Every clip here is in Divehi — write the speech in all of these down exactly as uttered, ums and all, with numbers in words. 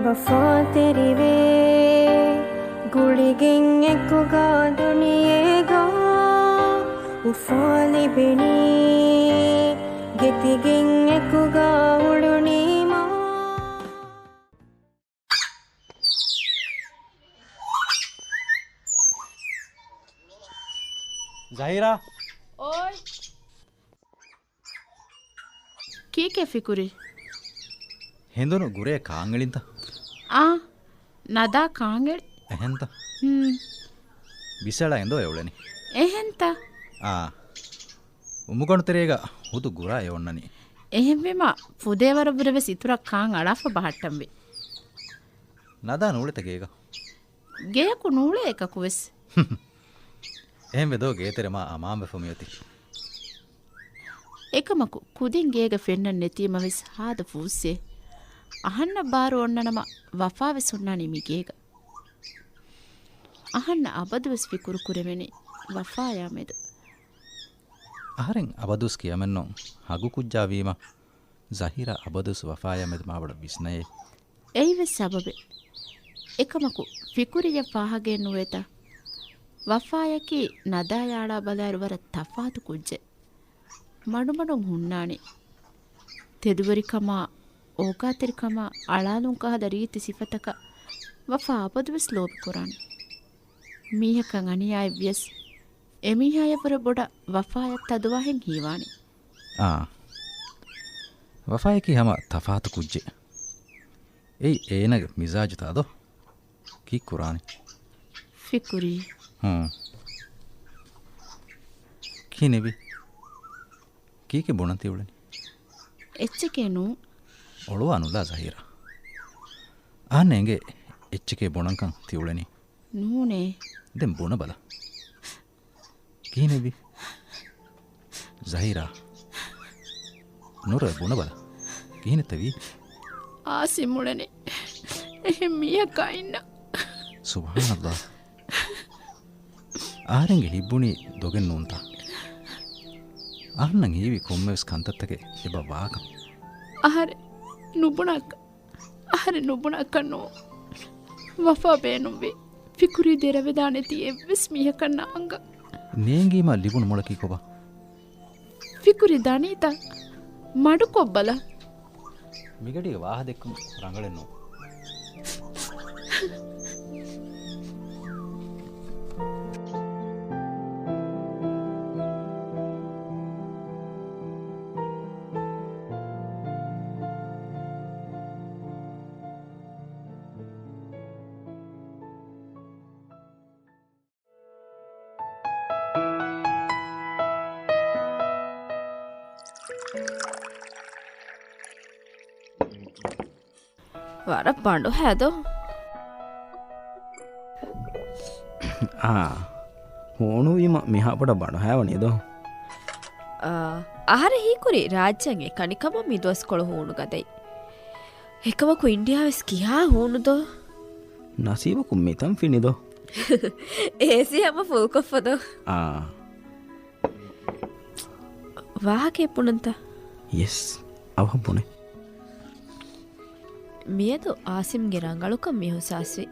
ވަފާތެރިވޭ ގުޅިގެން އެކުގަ ދުނިޔޭގަ އުފާ ލިބެނީ، ގެތިގެން އެކުގަ އުޅުނީމާ. ޒަހީރާ. އޯއް. ކީކޭ ފިކުރީ؟ ހެނދުނު ގުރޭ ކާންއެޅިންތަ؟ އާ، ނަދާ ކާންއެޅި. އެހެންތަ؟ ހުން. ބިސްއަޅާ އެނދޯ އެއުޅެނީ. އެހެންތަ؟ އާ. އުމުގަނޑު ތެރޭގަ ހުދު ގުރާ އެ އޮންނަނީ. އެހެންވީމަ، ފުދޭވަރަށްވުރެ ވެސް އިތުރަށް ކާން އަޅާފަ ބަހައްޓަންވީ. ނަދާ ނޫޅެތަ ގޭގަ؟ ގެޔަކު ނޫޅޭ އެކަކު ވެސް. އެހެންވެ ދޯ ގޭތެރެ މާ އަމާންވެފަ މިއޮތީ. އެކަމަކު ކުދިން ގޭގަ ފެންނަން ނެތީމަ ވެސް ހާދަ ފޫއްސޭ. އަހަންނަށް ބާރު އޮންނަނަމަ ވަފާ ވެސް ހުންނާނީ މި ގޭގަ. އަހަންނަށް އަބަދުވެސް ފިކުރު ކުރެވެނީ ވަފާޔާ މެދު. އަހަރެން އަބަދުވެސް ކިޔަމެއްނު ހަގު ކުއްޖާ ވީމަ، ޒަހީރާ އަބަދުވެސް ވަފާޔާ މެދު މާބޮޑަށް ވިސްނައޭ. އެއީވެސް ސަބަބެއް. އެކަމަކު ފިކުރިއަށް ފާހަގައެއް ނުވޭތަ؟ ވަފާޔަކީ ނަދާޔާ އަޅާ ބަލާއިރު ވަރަށް ތަފާތު ކުއްޖެއް. މަޑުމަޑުން ހުންނާނެ. ތެދުވެރިކަމާ، އޯގާތެރިކަމާ، އަޅާލުން ކަހަލަ ރީތި ސިފަތަކަށް ވަފާ އަބަދުވެސް ލޯބިކުރާނެ. މީހަކަށް އަނިޔާއެއްވިޔަސް، އެމީހާޔަށްވުރެ ބޮޑަށް ވަފާޔަށް ތަދުވާހެން ހީވާނެ. އާ. ވަފާޔަކީ ހަމަ ތަފާތު ކުއްޖެއް. އެއީ އޭނަގެ މިޒާޖުތާ ދޯ؟ ކީއްކުރާނީ؟ ފިކުރީ. ހޫނ. ކިހިނެއްވީ؟ ކީކޭ ބުނަން ތިއުޅެނީ؟ އެއްޗެކޭ ނޫން. އޮޅުވާ ނުލާ ޒަހީރާ. އަހަންނަށް އެނގޭ އެއްޗެކޭ ބުނަންކަން ތިއުޅެނީ. ނޫނޭ. ދެން ބުނަބަލަ. ކިހިނެއްވީ؟ ޒަހީރާ. ނުރަ ބުނަބަލަ. ކިހިނެއްތަ ވީ؟ އާސިމް އުޅެނީ އެހެން މީހަކާ އިންނަ. ސުބްޙާނައްލާ. އަހަރެންގެ ހިތްބުނީ ދޮގެއް ނޫންތާ؟ އަހަންނަށް ހީވީ ކޮންމެވެސް ކަންތައްތަކެއް އެބަ ވާކަން. އަހަރެން ނުބުނާކަށް. އަހަރެން ނުބުނާކަށް ނޫން. ވަފާ ބޭނުންވީ. ފިކުރީ ދެރަވެދާނެތީ އެއްވެސް މީހަކަށް ނާނގަ. ނޭނގީމަ ލިބުނު މޮޅަކީ ކޮބާ؟ ފިކުރި ދަނީތަ؟ މަޑުކޮށްބަލަ. މިގަޑީގެ ވާހަ ދެއްކުން ރަނގަޅެއް ނޫން. ވަރަށް ބަނޑުހައި ދޯ؟ އާ، ހޫނުވީމަ މިހާ ބޮޑަށް ބަނޑުހައިވަނީ ދޯ؟ އާ، އަހަރެން ހީކުރީ ރާއްޖެއަށް އެކަނިކަމަށް މިދުވަސްކޮޅު ހޫނު ގަދައި. އެކަމަކު އިންޑިއާ ވެސް ކިހާ ހޫނު ދޯ؟ ނަސީބަކުން މިތަން ފިނި ދޯ؟ އޭސީ ހަމަ ފުލްކޮށްފަ ދޯ؟ އާ. ވާހަކައެއް ބުނަންތަ؟ ޔެސް، އަވަހަށް ބުނޭ. މިއަދު އާސިމްގެ ރަނގަޅުކަން މިހުސާސްވި.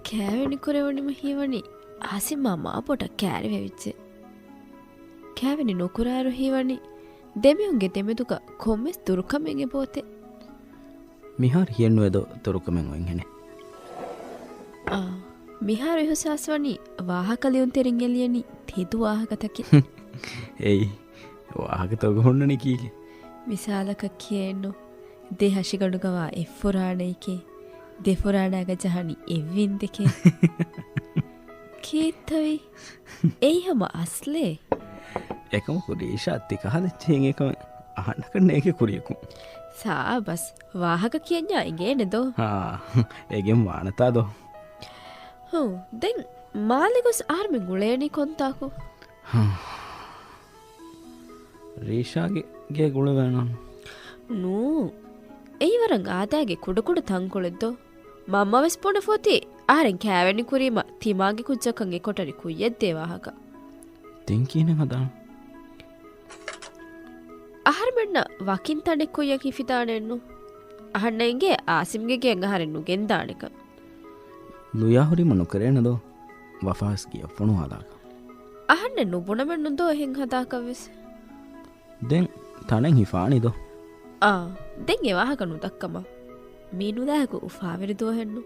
ކައިވެނި ކުރެވުނީމަ ހީވަނީ އާސިމާ މާބޮޑަށް ކައިރިވެވިއްޖެ. ކައިވެނި ނުކުރާއިރު ހީވަނީ ދެމީހުންގެ ދެމެދުގަ ކޮންމެސް ދުރުކަމެއް އެބައޮތޭ. މިހާރު ހިޔެއްނުވޭ ދޯ ދުރުކަމެއް އޮތްހެނެއް. އާ، މިހާރު އިހުސާސްވަނީ ވާހަކަ ލިޔުންތެރިން އެ ލިޔަނީ ތެދު ވާހަކަތަކެއް. އެއީ، ވާހަކަތަކުގަ ހުންނަނީ ކީކޭ؟ މިސާލަކަށް ކިޔޭނު، ދެ ހަށިގަނޑުގަވާ އެއްފުރާނައެކޭ، ދެފުރާނައިގަ ޖަހަނީ އެއްވިންދެކޭ. ކީއްތަވީ؟ އެއީ ހަމަ އަސްލޭ. އެކަމަކު ރީޝާ ތިކަހަލަ އެއްޗެހިން އެކަމެއް އަހަންނަކަށް ނޭނގޭ ކުރިޔަކުން. ސާބަސް، ވާހަކަ ކިޔަންޏާ އެނގޭނެ ދޯ؟ ހާ، އެގެން ވާނަތާ ދޯ؟ ހޫ، ދެން މާލެ ގޮސް އަހަރުމެން އުޅޭނީ ކޮންތާކު؟ ހާ. ރީޝާގެ ގޭގަ އުޅެވޭނަން. ނޫ. އެއީ ވަރަށް އާދައިގެ ކުޑަކުޑަ ތަންކޮޅެއް ދޯ؟ މަންމަ ވެސް ބުނެފޯތީ، އަހަރެން ކައިވެނި ކުރީމަ ތިމާގެ ކުއްޖަކަށް އެކޮޓަރި ކުއްޔަށްދޭ ވާހަކަ. ދެން ކިހިނެއް ހަދާން؟ އަހަރުމެންނަށް ވަކިން ތަނެއް ކުއްޔަށް ހިފިދާނެއްނު. އަހަންނަށް އިނގޭ އާސިމްގެ ގެއަށް އަހަރެން ނުގެންދާނެކަން. ލުޔާ ހުރީމަ ނުކެރޭނެ ދޯ ވަފާވެސް ގެއަށް ފޮނުވާލާކަށް. އަހަންނެއް ނުބުނަމެއްނު ދޯ އެހެން ހަދާކަށްވެސް. ދެން ތަނެއް ހިފާނީ ދޯ؟ އާ، ދެން އެ ވާހަކަ ނުދައްކަމާ. މީ ނުލާހަކު އުފާވެރި ދުވަހެއްނު.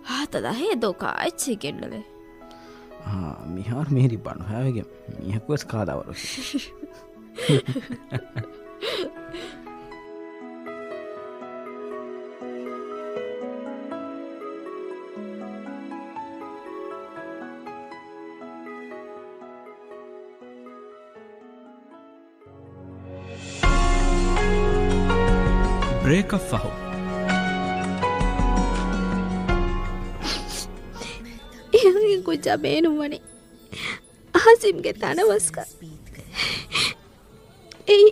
ހާތަ ދަހޭ ދޯ ކާއެއްޗެއް ގެންނަލެ. އާ، މިހާރު މިހިރީ ބަނޑުހައިވެގެން މީހަކުވެސް ކާދާވަރު. ބްރޭކަށް ފަހު. އެހެން ކުއްޖާ ބޭނުންވަނީ އާސިމްގެ ތަނަވަސްކަން. އެއީ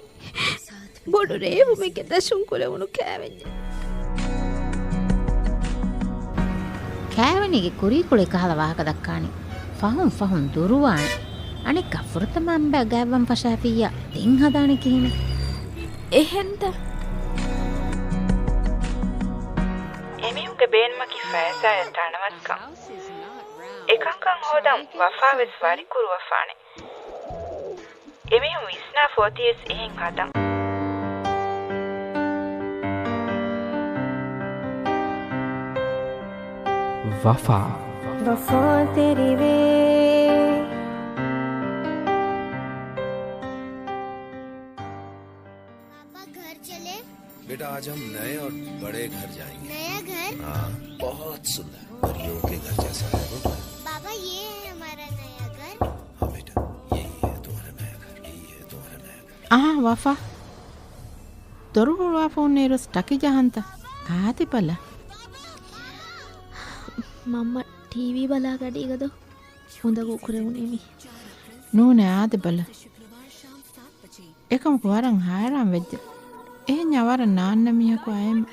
ބޮޑު ރޭވުމެއްގެ ދަށުން ކުރެވުނު ކައިވެންޏެއް. ކައިވެނީގެ ކުރީކޮޅު އެކަހަލަ ވާހަކަ ދައްކާނީ. ފަހުން ފަހުން ދުރުވާނެ. އަނެއްކާ ފުރަތަމަ އަނބަ ގާތްވަން ފަށާފިއްޔާ ދެން ހަދާނީ ކިހިނެއް؟ އެހެންތަ؟ އެމީހުންގެ ބޭނުމަކީ ފައިސާއާ ތަނަވަސްކަން. އެކަންކަން ހޯދަން ވަފާވެސް ވަރިކުރުވަފާނެ. އެމީހުން ވިސްނާފަ އޮތީވެސް އެހެން ހަދަން. ވަފާ. ވަފާތެރިވޭ. پاپا، گھر چلے؟ بیٹا، آج ہم نئے اور بڑے گھر جائیں گے۔ نیا گھر؟ ہاں، بہت سندر، پریوں کے گھر جیسا ہے وہ گھر۔ بابا، یہ ہے ہمارا نیا گھر۔ ہاں بیٹا، یہی ہے تمہارا نیا گھر، یہی ہے تمہارا نیا گھر۔ އާ، ވަފާ. ދޮރު ހުޅުވާފަ ހުންނައިރުވެސް ޓަކި ޖަހަންތަ؟ އާދެ ބަލަ. މަންމަ ޓީވީ ބަލާ ގަޑީގަދޯ އުނދަގޫ ކުރެވުނީ މީ. ނޫނޭ، އާދެ ބަލަ. އެކަމަކު ވަރަށް ހައިރާން ވެއްޖެ. އެހެންޏާ ވަރަށް ނާންނަ މީހަކު އައެއް.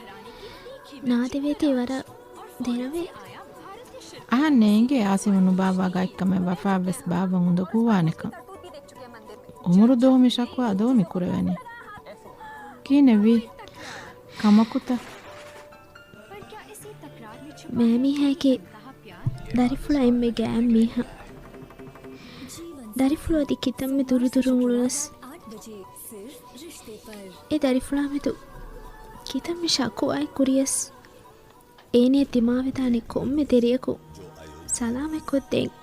ނާދެވޭތީ ވަރަށް ދެރަވޭ. އަހަންނަށް އެނގޭ އާސިމު ނުބާއްވާ ގާތްކަމެއް ވަފާއަށްވެސް ބާއްވަން އުނދަގޫވާނެކަން. އުމުރު ދޯ މި ޝަކުވާ ދޯ މި ކުރެވެނީ. ކިހިނެއްވީ؟ ކަމަކުތަ؟ މައިމީހާއެކޭ ދަރިފުޅާ އެންމެ ގާތް މީހާ. ދަރިފުޅު އަދި ކިތަންމެ ދުރުދުރުން އުޅުނަސް، އެ ދަރިފުޅާމެދު ކިތަންމެ ޝަކުވާއެއް ކުރިޔަސް، އޭނަޔަށް ދިމާވެދާނެ ކޮންމެ ދެރިޔަކު ސަލާމަތްކޮށްދޭން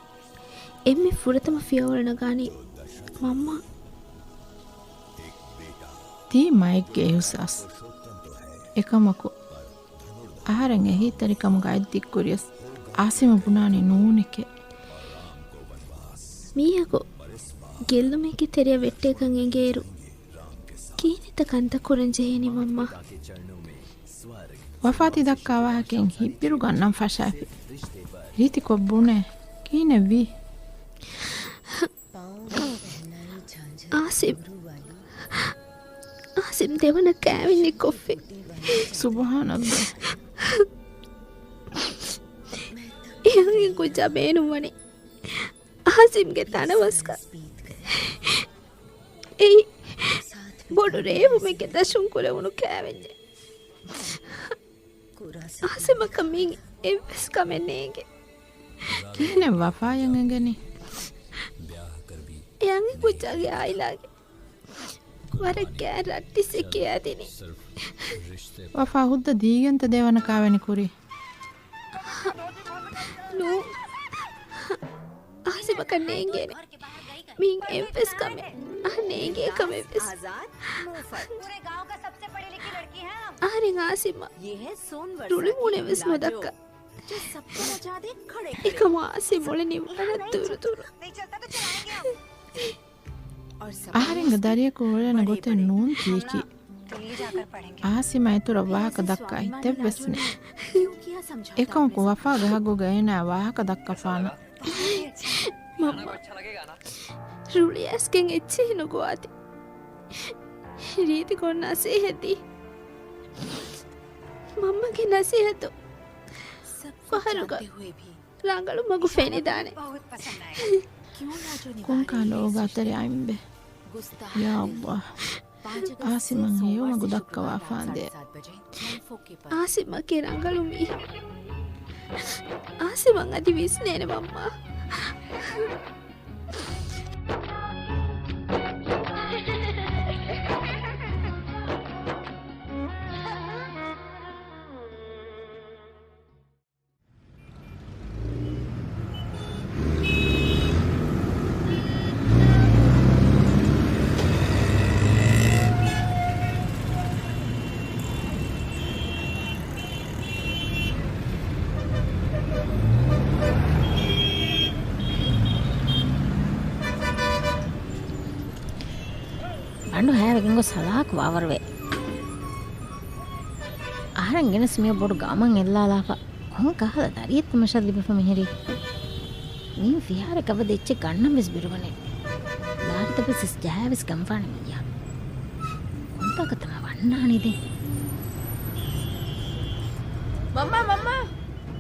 އެންމެ ފުރަތަމަ ފިޔަވަޅު ނަގާނީ މަންމަ. ތީ މައެއްގެ އިހުސާސް. އެކަމަކު، އަހަރެން އެހީތެރިކަމުގަ އަތް ދިއްކުރިޔަސް، އާސިމަށް ބުނާނީ ނޫނެކޭ. މީހަކު ގެއްލުމެއްގެ ތެރެއަށް ވެއްޓޭކަން އެނގޭއިރު، ކިހިނެއްތަ ކަންތައް ކުރަން ޖެހޭނީ މަންމާ؟ ވަފާ ތި ދައްކާ ވާހަކައިން ހިތްބިރު ގަންނަން ފަށާފި. ރީތިކޮށް ބުނޭ، ކިހިނެއްވީ؟ އާސިމް، އާސިމް ދެވަނަ ކައިވެންޏެއް ކޮށްފި. ސުބްޙާނައްލާހް. އެހެން ކުއްޖާ ބޭނުންވަނީ އާސިމްގެ ތަނަވަސްކަން. އެއީ ބޮޑު ރޭވުމެއްގެ ދަށުން ކުރެވުނު ކައިވެންޏެއް. އާސިމަކަށް މިއިން އެއްވެސް ކަމެއް ނޭނގެ. ކިހިނެއް ވަފާޔަށް އެނގެނީ؟ އެ އަންހެންކުއްޖާގެ އާއިލާގެ ވަރަށް ގާތް ރައްޓިއްސެއް ކިޔާދިނީ. ވަފާ ހުއްދަ ދީގެންތަ ދެވަނަ ކައިވެނި ކުރީ؟ ނޫ. އާސިމަކަށް ނޭނގޭނެ މިއިން އެއްވެސް ކަމެއް. އަހަންނަށް އެނގޭ ކަމެއްވެސް. އަހަރެން އާސިމަށް ރުޅިމޫނެއްވެސް ނުދައްކާ. އެކަމު އާސިމް އުޅެނީ ވަރަށް ދުރުދުރު. އަހަރެންގެ ދަރިޔަކު އުޅެނެ ގޮތެއް ނޫން ތީކީ. އާސިމަށް އިތުރަށް ވާހަކަ ދައްކާ ހިތެއްވެސް ނެތް. އެކަމަކު ވަފާގެ ހައްގުގަ އޭނާ ވާހަކަ ދައްކަފާނަން. މަންމާ، ރުޅިއައިސްގެން އެއްޗެހި ނުގޮވާތި. ރީތިކޮށް ނަސޭހަތް ދީ. މަންމަގެ ނަސޭހަތު ފަހަރުގަ ރަނގަޅު މަގު ފެނިދާނެ. ކޮންކަހަލަ އޯގާތެރި އައިންބެ. ޔާ ﷲ. އާސިމަށް ހެޔޮމަގު ދައްކަވާފާނދޭ. އާސިމަކީ ރަނގަޅު މީހެއް. އާސިމަށް އަދި ވިސްނޭނެ މަންމާ. ބަނޑު ހައިވެގެން ގޮސް ހަލާކު ވާވަރުވޭ. އަހަރެން ގެނެސް މިއޮށް ބޮޑު ގައުމަށް އެއްލާލާފަ. ކޮން ކަހަލަ ދަރިއެއްތަ މަށަށް ލިބިފަ މިހިރީ؟ މީން ފިހާރައަކަށް ވަދެ އެއްޗެއް ގަންނަން ވެސް ބިރުގަނެ. ދާރިތައް ވެސް ޖަހާ ވެސް ގަންފާނެ މިއްޔާ. ކޮންތާކަށްތަ މަ ވަންނާނީ ދެން؟ މަންމާ، މަންމާ،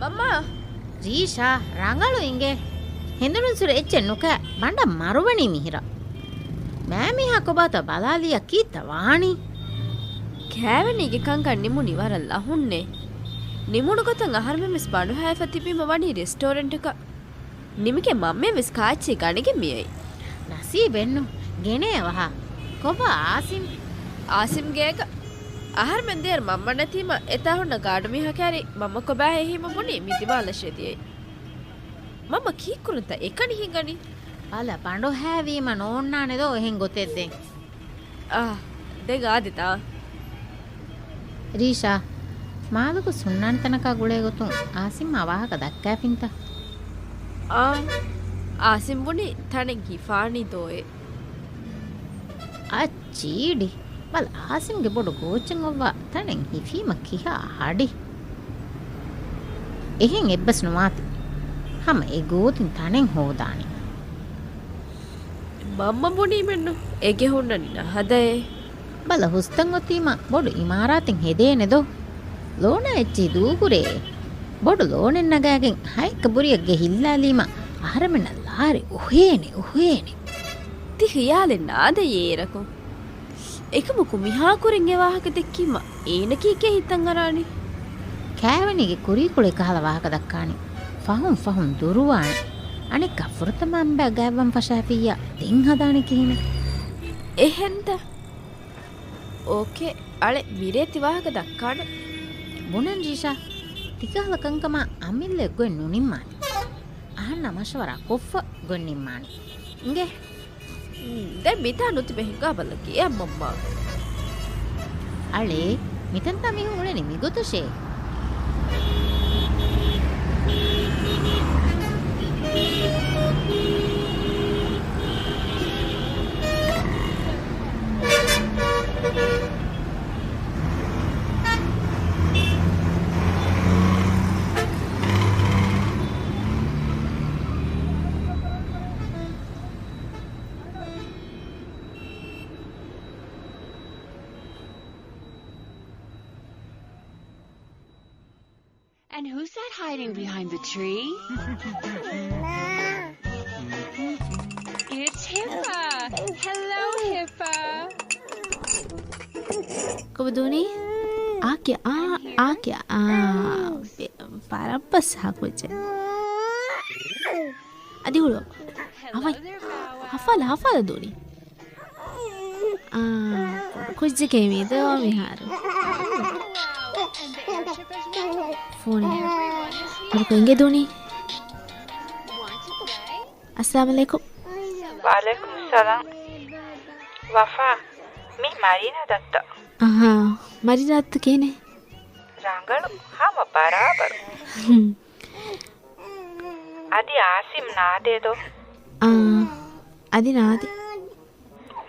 މަންމާ! ރީޝާ، ރަނގަޅު އިނގޭ. ހެނދުނުންސުރެ އެއްޗެއް ނުކާ، ބަނޑަށް މަރުވަނީ މިހިރަ. މާމީހާ ކޮބާތަ ބަލާލިޔާ ކީއްތަ ވާނީ؟ ކައިވެނީގެ ކަންކަން ނިމުނީ ވަރަށް ލަހުންނޭ. ނިމުނު ގޮތަށް އަހަރުމެން ވެސް ބަނޑު ހައިފަ ތިބީމަ ވަނީ ރެސްޓޯރެންޓަކަށް. ނިމިގެން މަންމަ ވެސް ކާއެއްޗެއް ގަނެގެން މިއައީ. ނަސީބެއްނު، ގެނޭ ވަހާ. ކޮބާ އާސިމް؟ އާސިމް ގޭގަ. އަހަރުމެން ދޭރު މަންމަ ނެތީމަ އެތާ ހުންނަ ގާޑު މީހާ ކައިރި މަންމަ ކޮބާ ހޭ ހީމަ ބުނީ މި ދިމާލަށޭ ދިޔައީ. މަންމަ ކީއްކުރަންތަ އެކަނި ހިނގަނީ؟ ބަލަ، ބަނޑު ހައިވީމަ ނޯންނާނެ ދޯ އެހެން ގޮތެއް ދެން. އާ، ދެން އާދިތާ. ރީޝާ، މާލުގަ ހުންނާނެ ތަނަކާ ގުޅޭ ގޮތުން އާސިމްއާ ވާހަކަ ދައްކާފިންތަ؟ އާ، އާސިމް ބުނީ ތަނެއް ހިފާނީ ދޯއޭ. އަ ޗީޑި، ބަލަ އާސިމްގެ ބޮޑު ގޯއްޗެއް އޮއްވާ ތަނެއް ހިފީމަ ކިހާ ހަޑި. އެހެން އެއްބަސް ނުވާތި. ހަމަ އެ ގޯތިން ތަނެއް ހޯދާނެ. މަންމަ ބުނީމެއްނު އެގެ ހުންނަނީ ނަހަދައޭ. ބަލަ ހުސްތަން އޮތީމަ ބޮޑު އިމާރާތެއް ހެދޭނެ ދޯ. ލޯނާ އެއްޗެހި ދޫކުރޭ. ބޮޑު ލޯނެއް ނަގާގެން ހައެއްކަ ބުރިއަށް ގެ ހިއްލާލީމަ އަހަރެމެންނަށް ލާރި އޮހޭނެ، އޮހޭނެ. ތި ޚިޔާލެއް ނާދައޭ އޭރަކު. އެކަމަކު މިހާ ކުރިން އެ ވާހަކަ ދެއްކީމަ އޭނަކީ ކޭ ހިތަށް އަރާނީ؟ ކައިވެނީގެ ކުރީކޮޅު އެކަހަލަ ވާހަކަ ދައްކާނީ. ފަހުން ފަހުން ދުރުވާނެ. އަނެއްކާ ފުރަތަމަ އަނބައި ގާތްވަން ފަށާފިއްޔާ ދެން ހަދާނެ ކިހިނެއް؟ އެހެންތަ؟ އޯކޭ، އަޅެ މިރޭ ތި ވާހަކަ ދައްކާނެ. ބުނަން ރީޝާ، ތިކަހަލަ ކަންކަމާ އަމިއްލައަށް ގޮތް ނުނިންމާނެ. އަހަންނާ މަޝްވަރާ ކޮށްފަ ގޮތް ނިންމާނެ. އިނގޭ؟ ދެން މިތާ ނުތިބެ ހިނގާބަލަ ގެއަށް މަންމާ. އަޅޭ، މިތަންތާ މީހުން އުޅެނީ މިގޮތަށޭ. And who's that hiding behind the tree? It's Hippa. Hello, Hippa. ކޮބަ ދޫނީ؟ އާކިޔާ، އާ، އާކިޔާ، އާ، ބެ-، ބަރައްބަސް ހާކުއްޖެ. އަދި ހުޅު. އަވައި. ހަފާލަ، ހަފާލަ ދޫނީ. އާ، ކުއްޖެކޭ މީދޯ މިހާރު. ފޯނެއް. އަރުކޮ އިނގޭ ދޫނީ. އައްސަލާމު ޢަލައިކުމް. ވަޢަލައިކުމުއްސަލާމް. ވަފާ، މީ މަރީނާ ދައްތަ. އަހާ، މަރީނާ ދައްތަ ކޭނެ؟ ރަނގަޅު، ހަމަ ބަރާބަރު. ހުން. އަދި އާސިމް ނާދޭ ދޯ؟ އާ، އަދި ނާދޭ.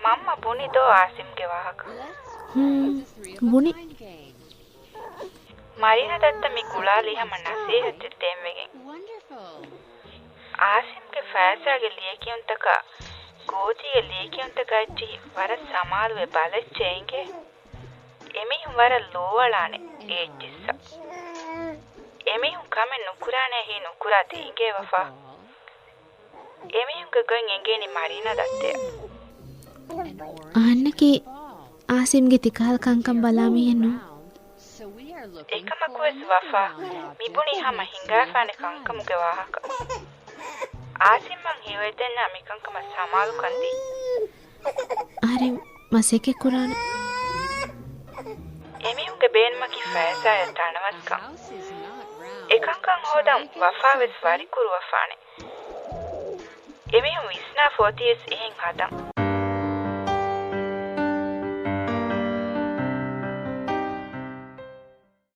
މަންމަ ބުނި ދޯ އާސިމްގެ ވާހަކަ؟ ހުން، ބުނި. މަރީނާ ދައްތަ މި ގުޅާލީ ހަމަ ނަސޭހަތެއް ދޭންވެގެން. އާސިމްގެ ފައިސާގެ ލިޔެކިޔުންތަކާ، ގޯތީގެ ލިޔެކިޔުންތަކާ އެއްޗެހި ވަރަށް ސަމާލުވެ ބަލައްޗޭ އިނގޭ. އެމީހުން ވަރަށް ލޯވަޅާނެ އެ އެއްޗިއްސަށް. އެމީހުން ކަމެއް ނުކުރާނޭ ހީ ނުކުރާތި އިނގޭ ވަފާ. އެމީހުންގެ ގޮތް އެނގޭނީ މަރީނާ ދައްތަޔަށް. އަހަންނަކީ އާސިމްގެ ތިކަހަލަ ކަންކަން ބަލާ މީހެއް ނޫން. އެކަމަކުވެސް ވަފާ މިބުނީ ހަމަ ހިނގާފާނެ ކަންކަމުގެ ވާހަކަ. އާސިމްއަށް ހީވައިދެންޏާ މިކަންކަމަށް ސަމާލުކަން ދީ. އަހަރެން މަސައްކަތް ކުރާނެ. އެމީހުންގެ ބޭނުމަކީ ފައިސާއަށް ތަނަވަސްކަން. އެކަންކަން ހޯދަން ވަފާވެސް ވަރިކުރުވަފާނެ. އެމީހުން ވިސްނާފަ އޮތީވެސް އެހެން ހަދަން.